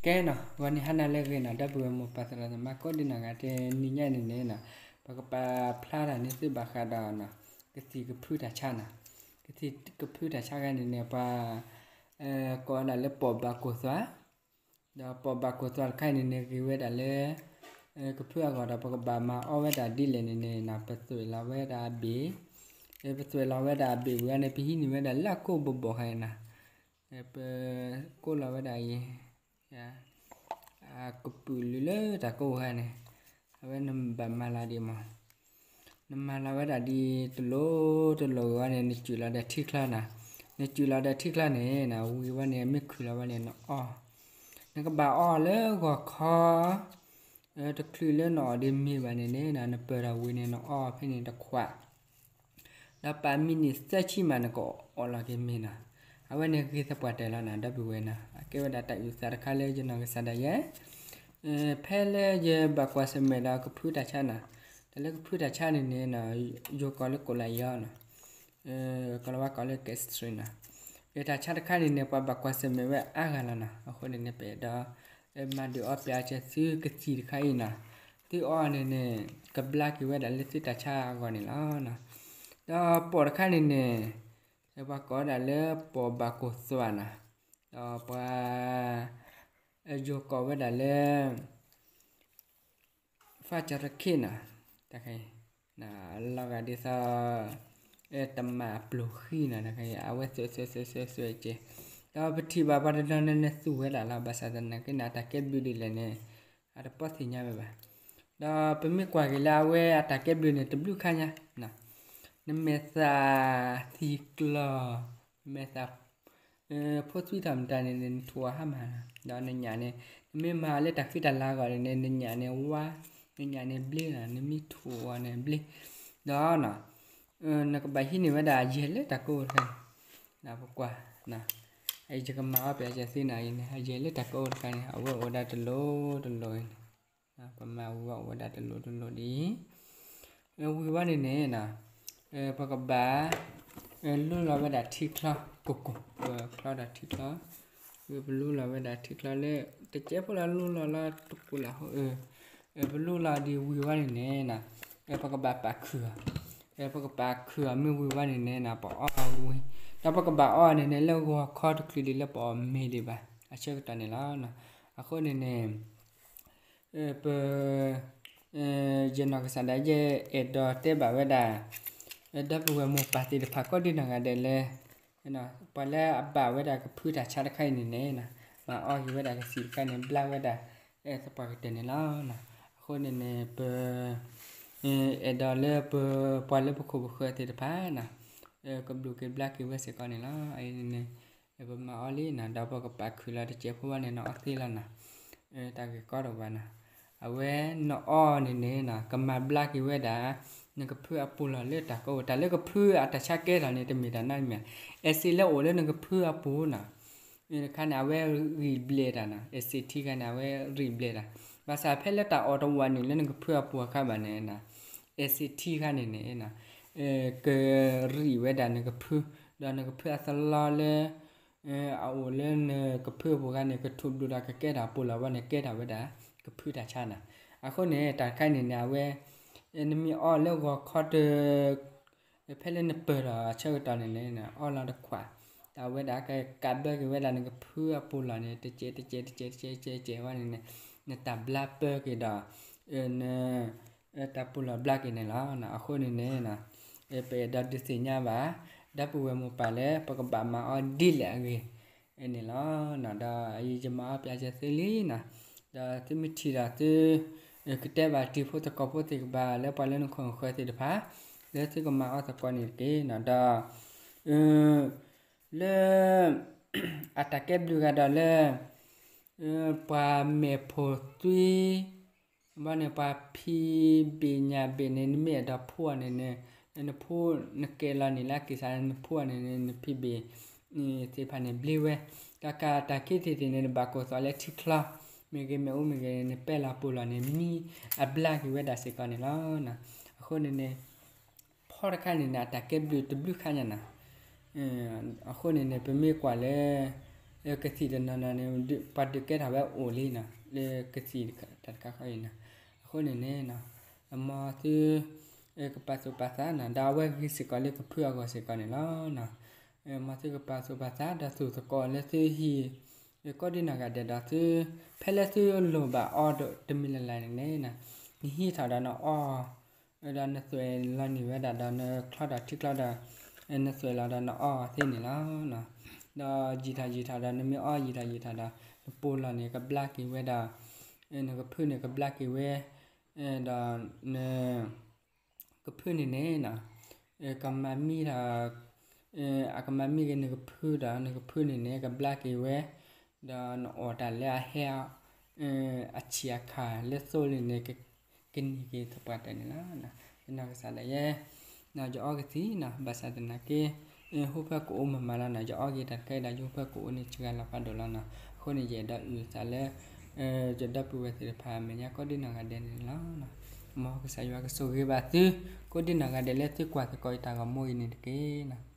ကဲနီၤ ဂီၤနံၤဟါနၤလၢအဂ့ၤနီၤ ဒီပုၢ်ဝဲၢ်မိၢ်ပၢ်သရၣ်သမါကိးဒံနီၢ်ဂၤ တနံၤညါအံၤန့ၣ်န့ၣ်နီၤ ပကပာ်ဖျါထီၣ်န့ၢ်သုဘၣ်ဃးဒီး ကသံၣ်ကဖုတၢ်ဆါနီၤ, ကသံၣ်ကဖုတၢ်ဆါတခါန့ၣ်န့ၣ် ပှၤ ကိးဝဲဒၣ်လၢပိာ်ဘၣ်ကိၢ်သွၣ်, ဒီးပိာ်ဘၣ်ကိၢ်သွၣ်တခါအံၤန့ၣ်န့ၣ် ဂ့ၤဝဲဒၣ်လၢ ကဖုအဂီၢ်ဒီး ပကဘၣ်မၤအီၣ်ဝဲဒၣ်ဒ်လဲၣ်န့ၣ်န့ၣ်နီၤ ပသွဲၣ်လီၤဝဲဒၣ်အဘ့ၣ်, ပသွဲၣ်လီၤဝဲဒၣ်အဘ့ၣ်ဝံၤန့ၣ် ပဟံးန့ၢ်ဝဲဒၣ်လၢအကိၢ်ဘိၣ်ဘိၣ်ခါအံၤနီၤ ပကိၢ်လီၤဝဲဒၣ်အံၤ ကပုာ်လုာ်လၢတၢ်ကိၢ်ခါန့ၣ်, အဝဲနဘၣ်မၤလီၤဒံးမး, နမၤလီၤဝဲဒၣ်ဒ်တလိၤတလိၤဝံၤန့ၣ် နစူၣ်လီၤဒီးထံချီနီၤ, နစူၣ်လီၤဒီးထံချီန့ၣ်နီၤ ဝံၤဝဲန့ၣ် မ့ၢ်ခုၣ်လီၤဝဲန့ၣ် နအီၣ်, နကဘၣ်အီၣ်လၢဂီၤခီ တချုးလၢနအီၣ်ဒံးမ့ၤဘၣ်န့ၣ်န့ၣ်နီၤ နပၢၢ်ထီၣ်ဝံၤန့ၣ် နအီၣ်ဖဲန့ၣ်တခွး ဒီးပာ်မံးနံးသၢဆံမး နကအီၣ်လီၤက့ၤမ့ၤနီၤ, အဝဲန့ၣ်ဂ့ၤသပှၢ်တၢၢ်လီၤနီၤ ဒီပုၢ်ဝဲၢ်နီၤ အကဲဝဲဒၣ်တၢ်အုၣ်သးတခါလၢယနီၢ်ကစၢ်ဒၣ်ယဲ, ဖဲလၢယဘၣ်ကွၢ်ဆၢၣ်မဲာ်ဒီးကဖုတၢ်ဆါနီၤ, တၢ်လၢကဖုတၢ်ဆါန့ၣ်န့ၣ်နီၤ, ယိၤကိးလၢကိးလၢယီၤနီၤ, ကလီၤဝါကိးလၢ gastric နီၤ, တၢ်ဆါတခါန့ၣ်န့ၣ် ပှၤဘၣ်ကွၢ်ဆၢၣ်မဲာ်ဝဲအါဂၤလီၤနီၤ, အဃိန့ၣ်န့ၣ် ပအဲၣ်ဒိး မၤဒုးအီပျးစၢၤသုကသံၣ်တခါအံၤနီၤ, သုအီၣ်န့ၣ်န့ၣ် ကဘျါက့ၤဝဲဒၣ်လၢသုတၢ်ဆါအဂီၢ်န့ၣ်လီၤ. ဒီးပိာ်တခါန့ၣ်န့ၣ် ပှၤကိးဝဲဒၣ်လၢပိာ်ဘၣ်ကိၢ်သွၣ်နီၤ, ဒီးပှၤ ယိၤကိးဝဲဒၣ်လၢ ဖးကၠီတခ့နီၤ, တခါအံၤ လီၤဂာ်ဒ်သိး တမၤအပျိၤဃံနီၤ, တခါအံၤ အဝဲသွဲၣ်သွဲၣ်သွဲၣ်သွဲၣ်သွဲၣ်ကဲ, ဒီးပထံၣ်ဘၣ်ပှၤတနီၤန့ၣ် နသူၣ်ဝဲဒၣ်လီၤ, ဘၣ်ဆၣ်သနာ်က့န့ၣ် အတၢ်ကဲဘျုးဒ်လဲၣ်န့ၣ် အတပီၢ်သ့ၣ်ညါဝဲဘၣ်. ဒီးပမ့ၢ်ကွၢ်က့ၤလၢအဝဲအတၢ်ကဲဘျုးန့ၣ် တဘျုးခါညါ, နမဲာ်သၣ်သံကျီၤ, နမဲာ်သၣ် ဖိသွံထီၣ်မတၤန့ၣ်န့ၣ် နထူးအီၤဟါမၢ်နီၤ, ဒီးနညၣ်န့ၣ် နမ့ၢ်မၤလၢတၢ်ဃံတၢ်လၤအဂီၢ်န့ၣ် နညၣ်န့ၣ်ဝါ, နညၣ်န့ၣ်ဘျ့နီၤ, နမ့ၢ်ထူးအီၤန့ၣ်ဘျ့, ဒီး နကဘၣ်ဟံးန့ၢ်ဝဲဒၣ်အယဲၢ်လၢတၢ်ကအိၣ်တခါ, ပကွၢ်, ယကမၤအီၣ်ပျးစၢၤသုနီၤအံၤန့ၣ် အယဲၢ်လၢတၢ်ကအိၣ်တခါန့ၣ် အဝဲအိၣ်ဝဲဒၣ်တလိၤတလိၤအံၤန့ၣ် ပမၤဝံၤဝဲအိၣ်ဝဲဒၣ်တလိၤတလိၤဒ်အံၤ, ဝံၤဝဲန့ၣ်န့ၣ် ပကဘၣ် လူလီၤဝဲဒၣ်ထံချီကိၢ်ကိၢ်, ပချီဒီးထံချီ, ပလူလီၤဝဲဒၣ်ထံချီလၢ တစဲးဖိလီၤလူလီၤလီၤတကိးလၢ်ဟိ, ပလူလီၤဒ်ဝံၤဝဲန့ၣ်န့ၣ် ပကဘၣ်ပာ်ခုၣ်အီၤ, ပကပာ်ခုၣ်အီၤမ့ၢ်ဝံၤဝဲန့ၣ်န့ၣ် ပအီၣ်ဝံၤ, ဒီးပကဘၣ်အီၣ်န့ၣ်န့ၣ် လၢဂီၤခီတချုးဒံးလၢပအီၣ်မ့ၤဒံးဘၣ် အဆၢကတီၢ်န့ၣ်လီၤ. အဃိန့ၣ်န့ၣ် ပ ယနီၢ်ကစၢ်ဒၣ်ယဲ အဲၣ်ဒိးတဲဘၣ်ဝဲဒၣ် ဒီပုၢ်ဝဲၢ်မိၢ်ပၢ်သ့ၣ်တဖၣ်ကိးဒံနီၢ်ဂၤဒဲးလၢ ပှၤလၢအဘၣ်ဝဲဒၣ်ကဖုတၢ်ဆါတခါအံၤန့ၣ်န့ၣ် မၤအီၣ်က့ၤဝဲဒၣ်ကသံၣ်တခါန့ၣ် ဘျါဝဲဒၣ် သပှၢ်ကတၢၢ်န့ၣ်လီၤ. အဃိန့ၣ်န့ၣ် ပ အဲၣ်ဒိးလၢပ ပှၤလၢပခိၣ်ပဃၢၤသ့ၣ်တဖၣ် ကဘျုးက့ၤဘျါက့ၤဝဲစ့ၢ်ကီးန့ၣ်လီၤ. အအံၤန့ၣ်န့ၣ် ပမၤအီၣ်လံနီၤ ဒီးပကပာ်ခုၣ်လီၤတစဲးဖိဘၣ်န့ၣ် နအီၣ်သ့လီၤနီၤ. တၢ်ဂ့ၢ်ကီတအိၣ်ဘၣ်နီၤ. အဝဲနအီၣ်န့ၣ်န့ၣ် ကမၤဘျါက့ၤဝဲဒၣ် နကဖုအပူၤလီၢ်လၢတၢ်ကအိၣ် တၢ်လၢကဖုအတၢ်ဆါကဲထီၣ်န့ၣ် တမ့ၢ်တၢ်နီတမံၤ, အ့ၣ်စ့းလၢအိၣ်လၢနကဖုအပူၤနီၤ တခါန့ၣ် အဝဲဂံၢ်ဘျဲးတၢ်နီၤ, အ့ၣ်စ့းထံခါန့ၣ် အဝဲဂံၢ်ဘျဲးတၢ်, ဘၣ်ဆၣ်ဖဲလၢတၢ်အီၣ်တဝီန့ၣ်လၢနကဖုအပူၤအခါဘၣ်န့ၣ် အ့ၣ်စ့းထံခါန့ၣ်န့ၣ် ကရံးဝဲဒၣ်နကဖု, ဒီးနကဖုအသလီလၢ အအိၣ်လၢနကဖုအပူၤခါန့ၣ် ကထူးဘျုးဒီးကကဲထီၣ်ပူၤလီၢ်ဝဲန့ၣ် ကဲထီၣ်ဝဲဒၣ် ကဖုတၢ်ဆါနီၤ. အဃိန့ၣ် တၢ်တခါန့ၣ်န့ၣ် အဝဲ နမ့ၢ်အီၣ်လၢဂီၤခီတ ဖဲလၢနပၢၢ်ထီၣ်အဆၢကတီၢ်န့ၣ်န့ၣ် အီၣ်လီၤတခွး, တၢ်ဝဲဒၣ်ကကးဘၢက့ၤဝဲဒၣ်နကဖုအပူၤလီၢ်န့ၣ် တစဲးတစဲးတစဲးတစဲးတစဲးဝဲန့ၣ်န့ၣ် နတၢ်ဘျါပၢက့ၤဒီး န တၢ်ပူၤလီၢ်ဘျါက့ၤန့ၣ်လီၤ. အဃိန့ၣ်န့ၣ် ပအဲၣ်ဒိးဒုးသ့ၣ်ညါဘၣ် ဒီပုၢ်ဝဲၢ်မိၢ်ပၢ်လၢ ပကဘၣ်မၤအီၣ်ဒ်လဲၣ်အဂ့ၢ်န့ၣ်လီၤ. ဒီးယမၤအီၣ်ပျးစၢၤသုလံနီၤ, ဒီးသုမ့ၢ်ထံၣ်ဒီးသု ကတဲဘၣ်တံၤဖိသကိးဖိသ့ၣ်တဖၣ် လၢပှၤလၢနခိၣ်နဃၢၤသ့ၣ်တဖၣ် လၢသုကမၤအီၣ်သကိးန့ၣ်တက့ၢ်နီၤ. ဒီး လၢ အတၢ်ကဲဘျုးဂၤဒီးလၢ ပှၤမဲာ်ဖိသွံ ဘၣ်န့ၣ် ပှၤဖံးဘ့ၣ်ညၣ်ဘ့ၣ်န့ၣ် နမ့ၢ်အဲၣ်ဒိးဖှူအီၤန့ၣ်န့ၣ် နဖှူ နကဲလီၤန့ၣ်လၢအက့ၤစး နဖှူအီၤန့ၣ်န့ၣ် နဖံးဘ့ၣ်သ့ၣ်တဖၣ်န့ၣ် ဘျ့ဝဲ, ဒီးကတၢ်ခံသ့ၣ်သ့ၣ်န့ၣ် နဘၣ်ကိၢ်သွးလၢထံချီ မ့ၢ်ဂ့ၤမ့ၣ်အူမ့ၢ်ဂ့ၤ နပဲလီၤပူၤလီၢ်န့ၣ် မံအဘျါက့ၤဝဲဒၣ်စ့ၢ်ကီးန့ၣ်လီၤ. အဃိန့ၣ်န့ၣ် ဖီတခါန့ၣ်န့ၣ် အတၢ်ကဲဘျုးတဘျုးခါညါနီၤ. အဃိန့ၣ်န့ၣ် ပမ့ၢ်ကွၢ်လၢ ကသံၣ်တနီၤနီၤန့ၣ် ပှၤဒုးကဲထီၣ်ဝဲအိၣ်လံနီၤ လၢကသံၣ်တခါတခါခီအံၤနီၤ. အဃိန့ၣ်န့ၣ် မ်သု ကပာ်သူၣ်ပာ်သးနီၤ ဒီးအဝဲဂ့ၤစ့ၢ်ကီးလၢကဖုအဂီၢ်စ့ၢ်ကီးန့ၣ်လီၤ. မ်သုကပာ်သူၣ်ပာ်သးဒီးသူၣ်သကိးလၢသုဟံၣ် ကိးဒံနီၢ်ဂၤဒဲးဒီးသု ဖဲလၢသုလိၣ်ဘၣ်အီတမံၤလၢ်လၢ်န့ၣ်န့ၣ် နဟံးထီၣ်ဒီးနအီ ဒီးနသွဲးလီၤနံၤဝဲဒၣ်ဒီးနချီထီၣ်ထံချီဒီး နသွဲးလီၤဒီးနအီသ့န့ၣ်လီၤ. ဒီးယံာ်ထီၣ်ယံာ်ထီၣ်ဒီး နမ့ၢ်အီယံာ်ထီၣ်ယံာ်ထီၣ်ဒီး နပိၢ်လီၢ်န့ၣ်ကဘျါက့ၤဝဲဒီး နကဖုန့ၣ်ကဘျါက့ၤဝဲ ဒီးန ကဖုန့ၣ်န့ၣ် ကမၤမံထီၣ် အကမၤမံက့ၤနကဖုဒီး နကဖုန့ၣ်န့ၣ် ကဘျါက့ၤဝဲ ဒီးနအီၣ်တၢ်လၢအဟဲ အဆံးအခါလၢသိလံန့ၣ် ကန့ၢ်က့ၤသပှၢ်တၢၢ်န့ၣ်လီၤ. နီၢ်ကစၢ်ဒၣ်ယဲ ယအီကသံၣ်နီၤ ဘၣ်ဆၣ်သနာ်က့ ဟူးဖၢကအိၣ်မးမးလီၤနီၤ ယအီက့ၤတၢ်တခါအံၤဒီး ယဟူးဖၢကအိၣ်န့ၣ် စှၤလီၤဖးဒိၣ်လီၤနီၤ. အဃိန့ၣ် ယအဲၣ်ဒိးအုၣ်သးလၢ ယဒီပုၢ်ဝဲၢ်သ့ၣ်တဖၣ်အမဲာ်ညါကိးဒံနီၢ်ဂၤဒဲးန့ၣ်လီၤ. မ်ကစၢ်ယွၤကဆိၣ်ဂ့ၤဘၣ်သု ကိးဒံနီၢ်ဂၤဒဲးလၢသုကွၢ်သကိးယတၢ်ဂီၤမူအံၤန့ၣ်တက့ၢ်နီၤ.